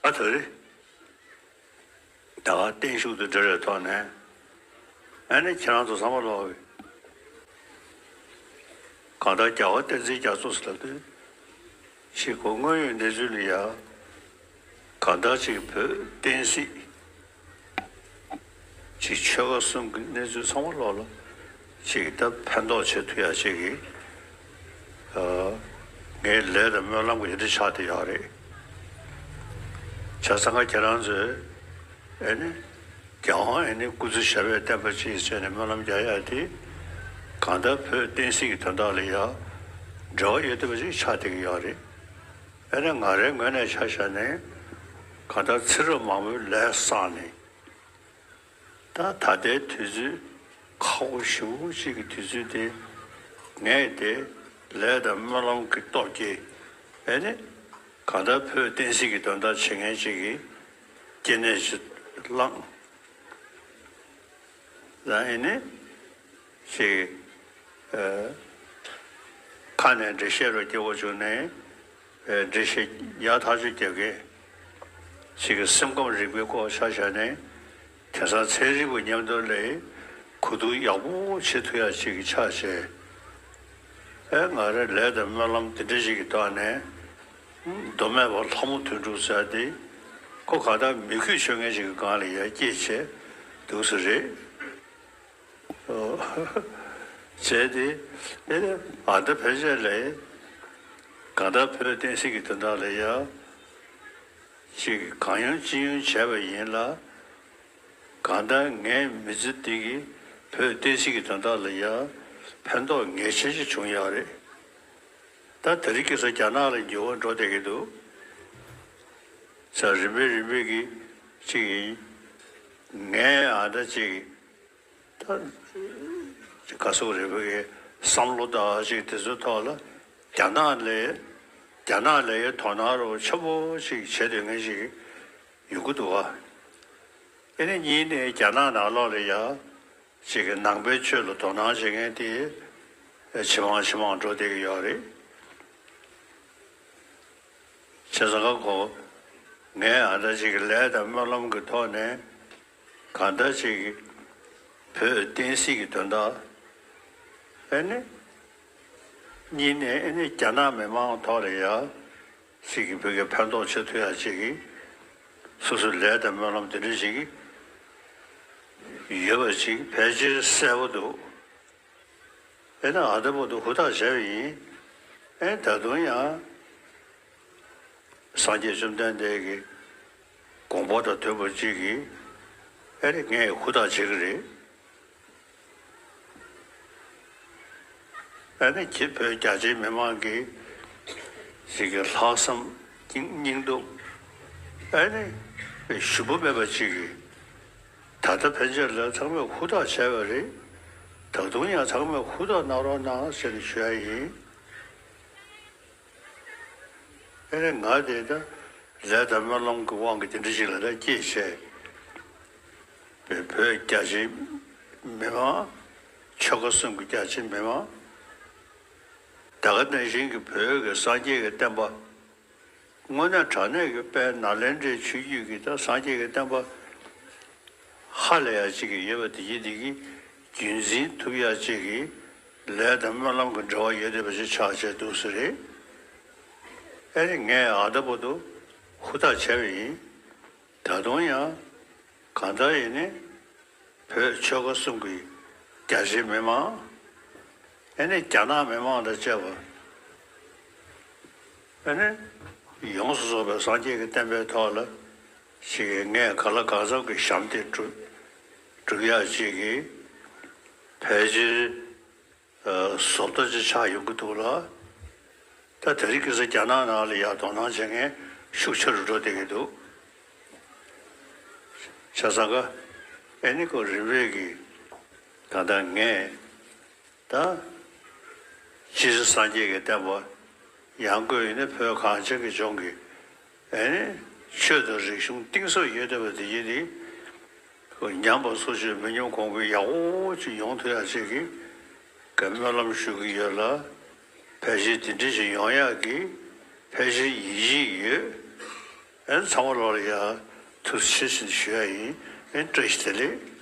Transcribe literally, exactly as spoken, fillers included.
ད་དེ་རེད། ད་ག་བརྟན་བཞུགས་དང་འབྲེལ་བའི་ཐོག་ནས། ཨ་ནི་ཁྱེད་རང་ཚོ་ཚང་མ་ལོག་གི། གང་ལྟར་རྒྱལ་བ་བསྟན་འཛིན་རྒྱ་མཚོ་ཟེར་ལབ་དུས། ཞིག་གོ་དངོས་ཡོད་གནས་ཚུལ་ལ་ཡ། གང་ལྟར་ཅིག་བོད་བསྟན་སྲིད། ཅིག་ཆོལ་ཁ་གསུམ་གྱི་གནས་ཚུལ་ཚང་མ་ལོག་ལ། ཅིག་ད་ཕན་ཐོགས་བྱེད་ཐུབ་ཡ་ཅིག་གི། ཨ། ངའི་ལས་དང་སྨོན་ལམ་གྱི་དེ་འདྲ་ཆགས་བསྡད་ཡོད་རེད། བྱས་ཙང་ཁྱེད་རང་ཚོས། ཨེ་ནི། རྒྱལ་དབང་ཨེ་ནི་སྐུ་ཚེ་ཞབས་པད་བརྟན་པ་ཅིག་བྱས་ནས་སྨོན་ལམ་རྒྱག་ཡ་དེ། གང་ལྟར་བོད་བསྟན་སྲིད་ཀྱི་དོན་དག་ལ་ཡ། འབྲེལ་བ་ཡོད་བསྡད་པ་ཅིག་ཆགས་བསྡད་ཀྱི་ཡོད་རེད། ཨེ་ནི་ང་རའི་ངོས་ནས་ཆ་བཞག་ནས། གང་ལྟར་ཚེ་རབས་མང་པོའི་ལས་བསགས་ནས། ད་ད་ལྟའི་དུས་ཚོད་ཁག་པོ་ཞེ་པོ་ཅིག་གི་དུས་ཚོད་དེ། ངས་དེ་ལས་དང་སྨོན་ལམ་གྱི་སྟོབས་ཀྱིས། ཨེ་ནི། གང་ལྟར་བོད་བསྟན་སྲིད་ཀྱི་དོན་དག་བྱེད་མཁན་ཅིག་གི་སྐྱེ་གནས་ཤིག་བླངས། ད་ཨེ་ནི། ཅིག་ཨ། ཁ་ནས་འགྲེལ་བཤད་རོ་སྐྱོ་བོ་བྱུང་ནས། ཨ། འགྲེལ་བཤད་ཡག་ཐག་ཆོད་རྒྱབ་མཁན་ཅིག་གི་སེམས་ཁམས་རིག་པའི་སྐོར་ཆ་བཞག་ནས། དེང་སང་ཚན་རིག་པ་མཉམ་དུ་ལས་གོ་བསྡུར་ཡག་པོ་བྱེད་ཐུབ་ཡག་ཅིག་གི་ཆ་བྱས། ཨེ། ང་རའི་ལས་དང་སྨོན་ལམ་དེ་འདྲ་ཞིག་གི་ཐོག་ནས། མདོ་སྨད་པ་ལྷ་མོ་དོན་གྲུབ་ཟེར་དེ། ཁོ་གང་ལྟར་མི་རྒོད་ཆོས་མཁན་ཞིག་གི་སྒང་ལ་ཡར་སྐྱེས་བྱས་འདུག་ས་རེད། བྱས་ཏེ། ཨེ། ཨ། ད་ཕལ་ཆེར་ལས། གང་ལྟར་བོད་བསྟན་སྲིད་ཀྱི་དོན་དག་ལ་ཡ། ཅིག་གང་ཡོང་ཅི་ཡོང་བྱས་པ་ཡིན་ལ། གང་ལྟར་ངའི་མི་ཚེ་འདི་གིས་བོད་བསྟན་སྲིད་ཀྱི་དོན་དག་ལ་ཡ། ཕན་ཐོགས་ངེས་ཅན་ཞིག་བྱུང་ཡོད་རེད། ད་དེ་རིང་ཁ་སང་རྒྱ་ནག་ལ་འགྱུར་བ་འགྲོ་བསྡད་ཀྱི་འདུག། ས་རིམ་པས་རིམ་པས་ཀྱིས་ཅིག་ཡིན། ངས་ཨ་ད་ཅིག་ད་ཅིག་ག་སོགས་རིམ་པས་ཀྱི་བསམ་བློ་དང་ཅིག་དེ་ཚོའི་ཐོག་ལ། རྒྱ་ནག་ལས། རྒྱ་ནག་ལས་དོ་སྣང་རོ་ཆེན་པོ་ཅིག་བྱེད་སྡོད་མཁན་ཞིག་ཡོང་གི་འདུག་ག། ཨེ་ནི་གཉིས་ནས་རྒྱ་ནག་ནང་ལོགས་ལ་ཡ། ཅིག་གི་ནང་པའི་ཆོས་ལ་དོ་སྣང་བྱེད་མཁན་དེ་ཇེ་མང་ཇེ་མང་འགྲོ་བསྡད་ཀྱི་ཡོད་རེད། བྱས་ཙང་ཁོ། ངས་ཨ་ད་ཅིག་གི་ལས་དང་སྨོན་ལམ་གྱི་ཐོག་ནས། གང་ལྟར་ཅིག་གི་བོད་བསྟན་སྲིད་ཀྱི་དོན་དག། ཨེ་ནི། གཉིས་ནས་ཨེ་ནི་རྒྱ་ནག་མི་མང་ཐོག་ལ་ཡ། ཅིག་གི་བོད་ཀྱི་ཕན་ཐོགས་བྱེད་ཐུབ་ཡ་ཅིག་གི། སོ་སོའི་ལས་དང་སྨོན་ལམ་དེ་འདྲ་ཞིག་ཡོད་པ་ཅིག་ཕལ་ཆེར་གསལ་པོ་འདུག། ཨེ་ན་ཨ་ད་བར་དུ་ཧུར་ཐག་བྱས་པ་ཡིན། ཨེ་ད་དུང་ཡང་། སངས་རྒྱས་བཅོམ་ལྡན་འདས་ཀྱི་དགོངས་པ་དང་མཐུན་པ་ཅིག་གིས། ཨེ་ནི་ངས་ཧུར་ཐག་བྱེད་ཀྱི་རེད། ཨ་ནི་ཁྱེད་བོད་རྒྱ་ཆེའི་མི་མང་གིས་ཞིག་གི་ལྷག་བསམ་སྙིང་སྟོབས། ཨ་ནི་ཞུམ་པ་མེད་པ་ཅིག་གིས། ད་ལྟ་ཕན་ཆད་ལ་ཚང་མས་ཧུར་ཐག་བྱས་པ་རེད། ད་དུང་ཡང་ཚང་མས་ཧུར་ཐག་གནང་རོགས་གནང་ཟེར་ནས་ཞུ་ཡ་ཡིན། ཨ་ནི་ང་དེ་ད་ལས་དང་སྨོན་ལམ་གྱི་དབང་གིས་དེ་འདྲ་ཞིག་ལ་ད་སྐྱེས་བྱས། བོད་རྒྱ་ཆེའི་མི་མང་། ཆོལ་ཁ་གསུམ་གྱི་རྒྱ་ཆེའི་མི་མང་། ད་ག་ནང་བཞིན་གྱི་བོད་ཀྱི་སངས་རྒྱས་ཀྱི་བསྟན་པ། དངོས་གནས་དྲང་གནས་ཀྱི་དཔལ་ནཱ་ལེནྡྲའི་ཆོས་བརྒྱུད་ཀྱི་ད་སངས་རྒྱས་ཀྱི་བསྟན་པ་ཧ་ལས་ཡ་ཅིག་གི་ཡོད་པ་དེ་ཡིན་དེ་གི་རྒྱུན་འཛིན་ཐུབ་ཡ་ཅིག་གི་ལས་དང་སྨོན་ལམ་གྱི་འབྲེལ་བ་ཡོད་བསྡད་པ་ཞིག་ཆགས་བྱས་འདུག་ས་རེད། ཨེ་ནི་ངས་ཨ་ད་བར་དུ་ཧུར་ཐག་བྱས་པ་ཡིན། ད་དུང་ཡང་གང་ལྟར་ཡིན་ནི། བོད་ཆོལ་ཁ་གསུམ་གྱི་རྒྱ་ཆེའི་མི་མང་། ཨེ་ནི་རྒྱ་ནག་མི་མང་དང་བཅས་པ། ཨེ་ནི་ཡོངས་སུ་རྫོགས་པའི་སངས་རྒྱས་ཀྱི་བསྟན་པའི་ཐོག་ལ་ཞིག་གིས་ངས་གང་ལ་གང་འཚམ་གྱི་ཞབས་འདེགས་སྒྲུབ་སྒྲུབ་ཡག་ཅིག་གིས་ཕལ་ཆེར། ཨ། བཟོ་ལྟ་ཅིག་ཆགས་ཡོང་གི་འདུག་ལ། ད་དེ་རིང་ཁ་སང་རྒྱ་ནག་ནང་ལ་ཡ་དོ་སྣང་བྱེད་མཁན་ཤུགས་ཆེ་རུ་འགྲོ་བསྡད་ཀྱི་འདུག། བྱས་ཙང་ཀ། ཨེ་ནི་ཁོ་རིམ་པས་ཀྱིས། ད་ལྟ་ངས། ད། སྤྱིར་སངས་རྒྱས་ཀྱི་བསྟན་པ། ཡང་སྒོས་ཡིན་ན་བོད་གངས་ཅན་གྱི་ལྗོངས་ཀྱི། ཨེ་ནི། ཆོས་དང་རིག་གཞུང་གཏིང་ཟབ་ཡོད་བསྡད་པ་དེ་ཡིན་ཏེ། ཁོ་ཉམས་པ་སོར་ཆུད་མི་ཉམས་གོང་འཕེལ་ཡག་པོ་ཅིག་ཡོང་ཐུབ་ཡག་ཅིག་གི་སྨོན་ལམ་ཞུ་གི་ཡོད་ལ། ཕལ་ཆེར་དེ་འདྲ་ཞིག་ཡོང་ཡག་གི་ཕལ་ཆེར་ཡིད་ཆེས་ཡོད། ཨེ་ཚང་མ་ལོག་ལ་ཡ་ཐུགས་རྗེ་ཆེ་ཞུ་ཡ་ཡིན། ཨེ་བཀྲ་ཤིས་བདེ་ལེགས།